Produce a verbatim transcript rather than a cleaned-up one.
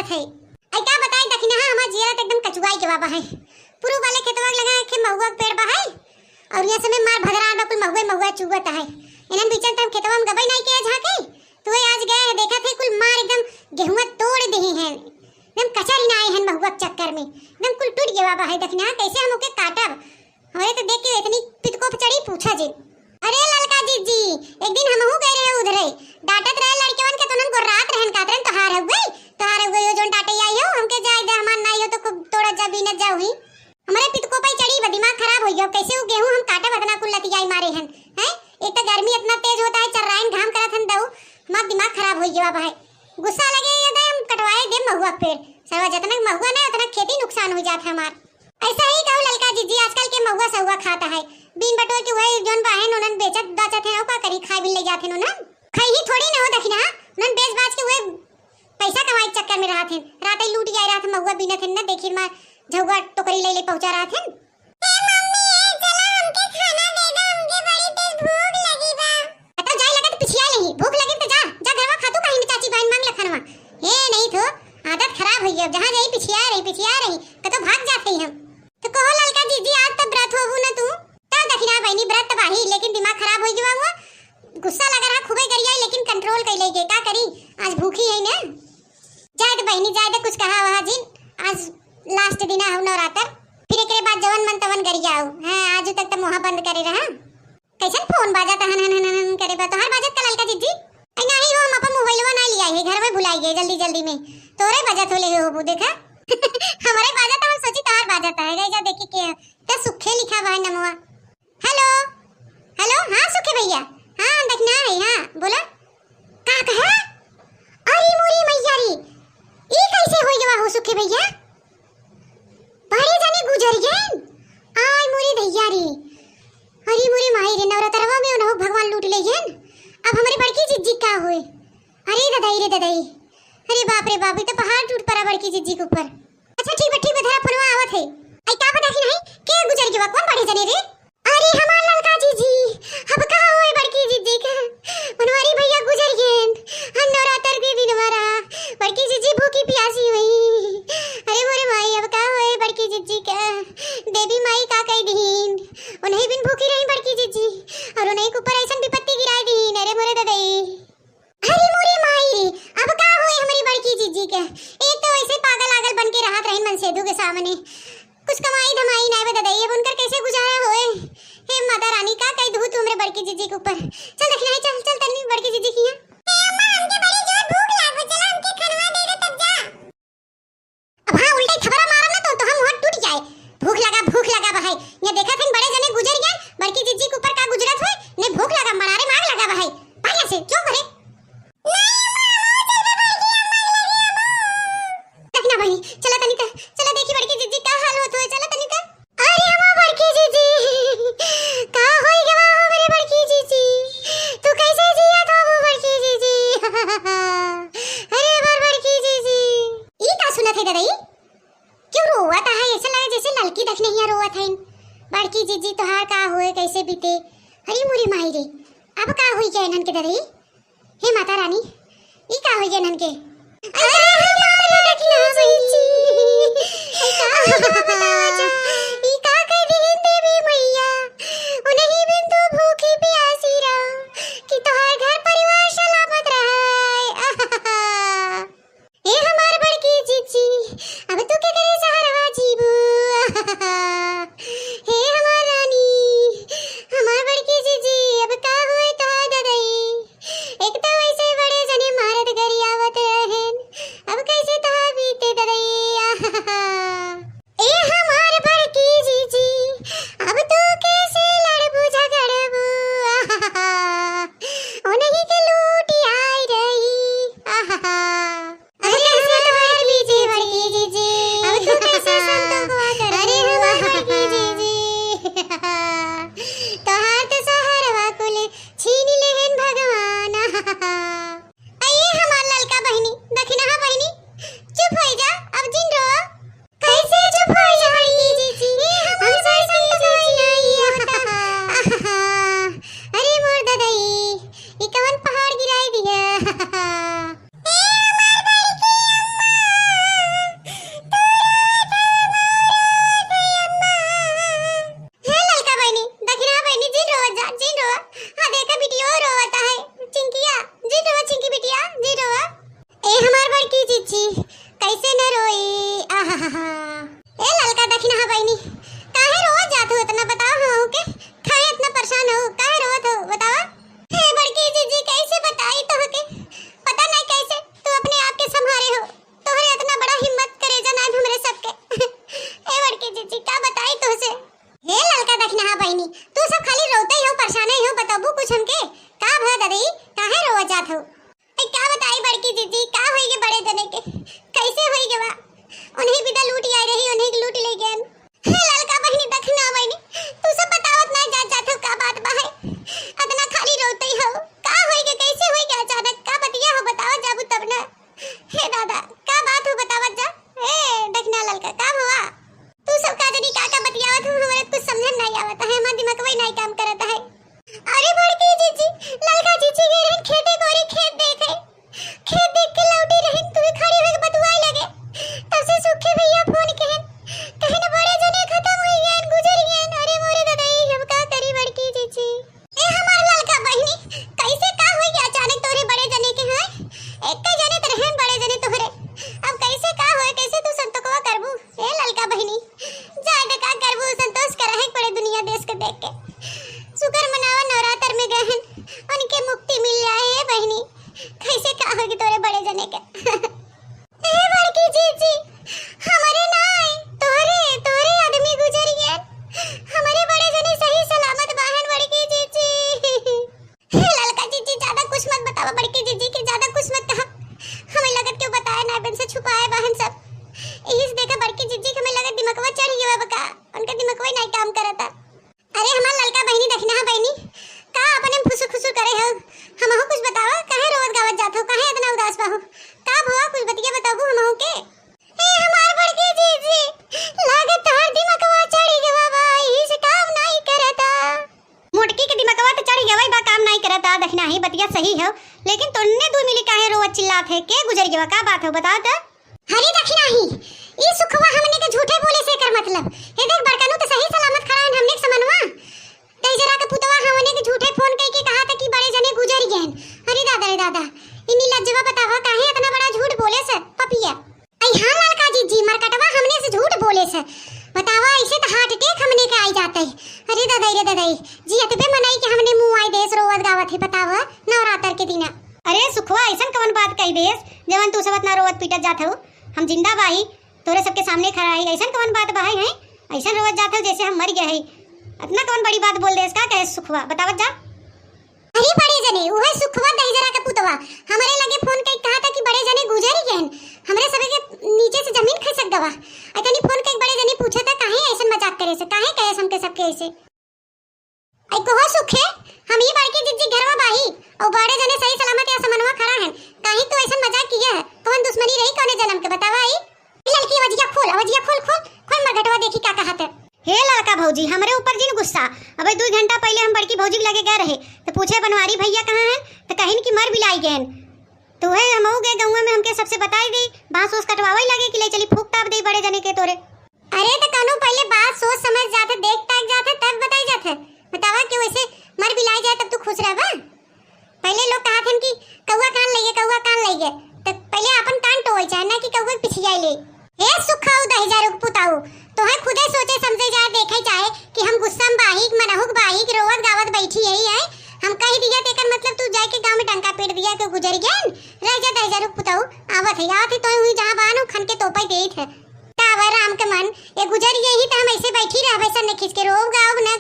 है। आई का बताई दखिनहा, हमार जियरा त एकदम कचुआई के बाबा है। पुरुब वाले खेतवा के लगा एक महुआ के पेड़ बा है, और यहाँ समय मार भदरान बा, कुल महुआ महुआ चुअत है। इन्हन बीचन त हम खेतवा में गबई नाई के झाँके, तो वही आज गए हैं, देखा थे कुल मार एकदम गेहुआ तोड़ देहे हैं, एकदम कचर ही ना आए हैं महुआ के चक्कर में, एकदम कुल टूट गया बाबा है। दखिनहा कैसे हम ओके काटब, हमरे तो देख के इतनी पितको पे चढ़ी पूछा जे। अरे ललका जीजी, एक दिन हमहू गए रहे उधरे, डांटत रहे लड़केवन के, तो उन्हन गोर्रात रहन, कहत रहन तोहार हउए, तोहार हउए, यो जोन डांटे आई हो, हमके जाए दे, हमार नाई हो तो खूब तोड़ा जा, बीनत जा हुई। हमरे पितको पे चढ़ी बा, दिमाग खराब हो गया, कैसे वो गेहूं हम काटब, इतना कुल लतियाई मारे हन, हैं? एक तो गर्मी इतना तेज होता है, चर्राइन घाम करत हन दऊ, हमार दिमाग खराब हो गया बा है। गुस्सा लगे ये दे, हम कटवाए दे महुआ के पेड़, सरवा जतना महुआ ना उतना खेती नुकसान हो जात है हमार। ऐसा ही कहू ललका जीजी, आजकल के महुआ सहुआ खाता है, बीन बटोर के वही जोन बाहेन उन्हन बेचत बाचत है, का करी, खाए बिन ले जात है उन्हन, खाई ही थोड़ी ना हो दखिनहा, उन्हन बेच बाच के वही पैसा कमाई के चक्कर में रहत हैं, रात ही लूट जाए रहत हैं, महुआ बीनत हैं ना, देखी मार झउआ टोकरी ले ले पहुंचा रहत हैं। ए मम्मी, ए चला हमके खाना दे दे, हमके बड़ी तेज भूख लगी बा। कतो जाए लगत पिछिया लेही, भूख लगे तो जा, जा घरवा खातू कहीं चाची बहन मांग ले खानवा। ए नहीं तो आदत खराब हुई है, जहाँ जाई पिछिया रही, पिछिया रही, कतो भाग जात हई हम। तो कहो ललका जीजी, आज तो व्रत होबू ना तू? तो दखिनहा बहिनी, व्रत तो बाही, लेकिन दिमाग खराब हो गया हुआ, गुस्सा लग रहा, खूबे गरियाई, लेकिन कंट्रोल कर लेके का करी, आज भूखी है ना। जाए तो बहिनी, जाए तो कुछ कहा वहा जिन, आज लास्ट दिन है नवरात्र, फिर एकरे बाद जवन मन तवन गरियाओ। हाँ, आज तक तो मुँह बंद करे रहा। कैसन फोन बाजत हन हन हन हन करे बा? तोहार बाजत का ललका जीजी? अरे नाही हो, हम अपन मोबाइलवा ना लिया है, घर में भुलाई गए जल्दी जल्दी में। तोरे बाजत होले हो बू, देखा। हमरे बाजत, हम सोची तोहार बाजत है। गई जा देखी के, तो सुखे लिखा बा है नमवा। हेलो, हेलो, हाँ सुखे भैया, हाँ दखिनहा है, हाँ बोला। का कहा? अरे मोरी मैया रे, ई कैसे हो गवा हो सुखे भैया? बड़े जने गुजर गए। आय मोरी दैया रे, अरे मोरी माई रे, नवरात्रवा में उन्हों भगवान लूट ले गए। अब हमरे बड़की जिज्जी का होए? अरे ददाई रे ददाई, अरे बाप रे बाप, ई तो पहाड़ टूट पड़ा बड़की जिज्जी के ऊपर। अच्छा ठीक बा, ठीक बा, धरा फोनवा आवत है। आई का बता कि नहीं, के गुजर गवा, कौन बड़े जने रे? अरे हमार ललका जीजी, अब का होए बड़की जीजी का? बनवारी भैया गुजर गेन। हम नवरात्र के दिन हमारा बड़की जीजी भूखी प्यासी हुई। अरे मोरे माई, अब का होए बड़की जीजी का? देवी माई का कह दीन? उन्हीं बिन भूखी रही बड़की जीजी, और उन्हीं के ऊपर ऐसन विपत्ति गिराई दीन। अरे मोरे ददई। अरे मोरे माई रे, अब का होए हमरी बड़की जीजी के? एक तो ऐसे पागल आगल बन के रहत रही मनसेधु के सामने, कुछ कमाई धमाई नाय बा ददई, अब उनकर कैसे गुजारा होए? हे माता रानी, का कही दू तू हमरे बड़की जीजी के ऊपर। चल दखिनहा, चल, चल तनी बड़की जीजी के यहाँ। ए अम्मा, हमके बड़ी जोर भूख लागल, चला हमके खनवा दे दे तब जा। अब हाँ, उल्टे थपरा मारब ना तो, तो हम वहाँ टूट जाए। भूख लगा, भूख लगा बा है। ये देखा थे बड़े जने गुजर गए, बड़की जीजी के ऊपर का गुजरत हुए, ने भूख लगा, मरारे मार लगा बा है। पाया से, क्यों करे? दखिनहा बहिनी, चला तनी त, चला देखी बड़की जीजी का हाल होत हुए, चला तनी त। अरे हमार बड़की जीजी, का होई गवा हो मेरे बड़की जीजी? तू कैसे जियत हो वो बड़की जीजी? अरे हमार बड़की जीजी। ई का सुनत है ददई? क्यों रोवत है? ऐसे लगे जैसे ललकी दखिनहा रोवत है। बड़की जीजी तोहार का होए, कैसे बीते? अरे मोरी माई रे, अब का हुई क्या इन्हन के ददई? हे माता रानी, ई का हो गया इन्हन के? अरे हमार ललकी जीजी, ई का हो गया बतावा जा? ई का कह दीन देवी मैया? उन्हीं बिन तू भूखी प्यासी रहो, कि तोहार घर परिवार सलामत रहे। ए हमार बड़की जीजी, अब तू के करे सहारवा जीबू? हे हमार रानी, हमार बड़की जीजी, अब का होए तोहार ददई? एक तो वैसे बड़े जने मारत गरियावत रहेन, जी, का होई गे बड़े जने के? कैसे होई गे बा? उन्हीं बिदा लूट आए रही, उन्हीं के लूट ले गए। हे ललका बहिनी, दखिना बहिनी, तू सब बतावत ना जात जात हो, का बात बा है? अतना खाली रोते हो, का होई गे, कैसे होई गे अचानक, का बतिया हो, बतावत जाबू तब ना। हे दादा, का बात हो, बतावत जा। ए दखिना ललका, का हुआ? तू सब का जनी का का बतियावत हो, हमरे कुछ समझ में नहीं आवत है, हमार दिमागवा ही नहीं काम करत है। अरे बड़की जीजी, ललका जीजी गए रहन खेते कोरे, खेत देखे। खेत देख के लौटी रहिन, तू खड़ी होके बतुआए लगे। तब से सुखे भैया फोन कहन, कहन बड़े जने खत्म हो गए, गुजर गए। अरे मोरे ददाई, हम का करी बड़की जीजी? ए हमार ललका बहिनी, कैसे का होई गया अचानक तोरे बड़े जने के, हैं? एक जने तो रहन बड़े जने तोहरे, अब कैसे का होए, कैसे तू संतोकवा करबू? ए ललका बहिनी, जाए दे का करबू, संतोष करा है पड़े दुनिया देश के देख के। शुक्र मनावा नवरात्र में गए हैं, उनके मुक्ति मिल जाए। ए बहिनी, कैसे का होगी तोरे बड़े जने के? ए बड़की जीजी, हमरे नाय, तोहरे, तोहरे आदमी गुजर गए। हमरे बड़े जने सही सलामत बाहन बड़की जीजी। हे ललका जीजी, ज्यादा कुछ मत बतावा बड़की जीजी के, ज्यादा कुछ मत कहा। हमें लगत क्यों बताए ना, बन से छुपाए बाहन सब। यही से देखा बड़की जीजी के हमें लगत दिमकवा चढ़ गया बका, उनका दिमकवा ही नहीं काम करता। अरे हमार ललका बहिनी, दखिना बहिनी, का अपने में फुसुर फुसुर करे हो? हमहू कुछ बतावा, काहे रोवत गावत जात हो, काहे इतना उदास बा हो? का भवा, कुछ बतिया बताबू हमहू के? ए हमार बड़की जीजी, लागत तोहार दिमकवा चढ़ी गवा बा, यही से काम नाई करता। मोटकी के दिमकवा तो चढ़ी गवा बा, काम नाई करता, दखिना ही बतिया सही हो, लेकिन तोन्ने दू मिली काहे रोवत चिल्लात है, के गुजर गवा, का बात हो, बताओ तो। अरे दखिना ही, ई सुखवा हमने के झूठे बोले से कर मतलब। ए देख बड़कनू तो सही सलामत खड़ा है हमने के समनवा। दहिजरा के पुतवा हमने के झूठे फोन कई के कहा था कि बड़े जने गुजर गए हैं। अरे दादा रे दादा, इन्हीं लज्जवा बतावा काहे इतना बड़ा झूठ बोले से पपिया। आई हाँ ललका जीजी, मरकटवा हमने से झूठ बोले से। बतावा ऐसे तो heart attack हमने के आई जाते। अरे दादा रे दादा, जी अतबे मनाई कि हमने मुँह आई देश रोवत गावत है, बतावा नवरात्र के दिना। अरे सुखवा, ऐसन कवन बात कही देस, जवन तू सब इतना रोवत पीटत जात हो? हम जिंदा बाही, तोरे सबके सामने खड़ा ही, ऐसन कवन बात बा है, हैं? ऐसन रोवत जात हो जैसे हम मर गए है। इतना कवन बड़ी बात बोल देस, का कहे सुखवा, बतावत जा। अरे बड़े जने, उहे सुखवा दहिजरा के पुतवा, हमरे लगे फोन कई कहा था कि बड़े जने गुजर ही गए हैं, हमरे सबके नीचे से जमीन खिसक गवा। अतनी फोन कई बड़े जने पूछे था, काहे ऐसन मजाक करे से, काहे कहे हमके सबके ऐसे? आई कहो सुखे, हम ही बड़की जिज्जी घरवा बाही, और बड़े जने सही सलामत या समनवा खड़ा हैं। काहे तू ऐसन मजाक किया है? कौन दुश्मनी रही कौने जन्म के, बतावा आई? ललकी अवजिया खोल, अवजिया खोल, खोल, खोल मरगटवा देखी का कहत है। हे ललका भौजी, हमरे ऊपर जिन गुस्सा। अबे दू घंटा पहले हम बड़की भौजी के लगे गए रहे, तो पूछे बनवारी भैया कहाँ हैं, तो कहिन कि मर बिलाई गए हैं। तो वही हमहू गए गौवा में, हमके सबसे बताई दी, बांस ओस कटवावे लगे कि ले चली फूक ताप दे बड़े जने के तोरे। अरे तो कानू पहले बात सोच समझ जाते, देख ताक जाते, तब बताई जाते। बतावा कि वैसे मर बिलाई जाए तब तू खुश रहबा? पहले लोग कहा थे कि कौआ कान लइगे, कौआ कान लइगे, तो पहले अपन कान टोवे चाहे ना कि कौआ के पिछियाई ले। ए सुखाऊ दहिजरा के पुताऊ, तोहे खुदे सोचे समझे जाए, देखे चाहे कि हम गुस्सा में बाहिक, मनहुक बाहिक, रोवत गावत बैठी यही है। हम कह दिया तेकर मतलब तू जाके गांव में डंका पीट दिया कि गुजर गए, रह जा दहिजरा के पुताऊ, आवत है, आवत है, तोहे हुई जहाँ बान हो खन के तोपे देत है। का बा राम के मन, ये गुजर गई ही तो हम ऐसे बैठी रहबे, सब ने खींच के रोब गाओब न।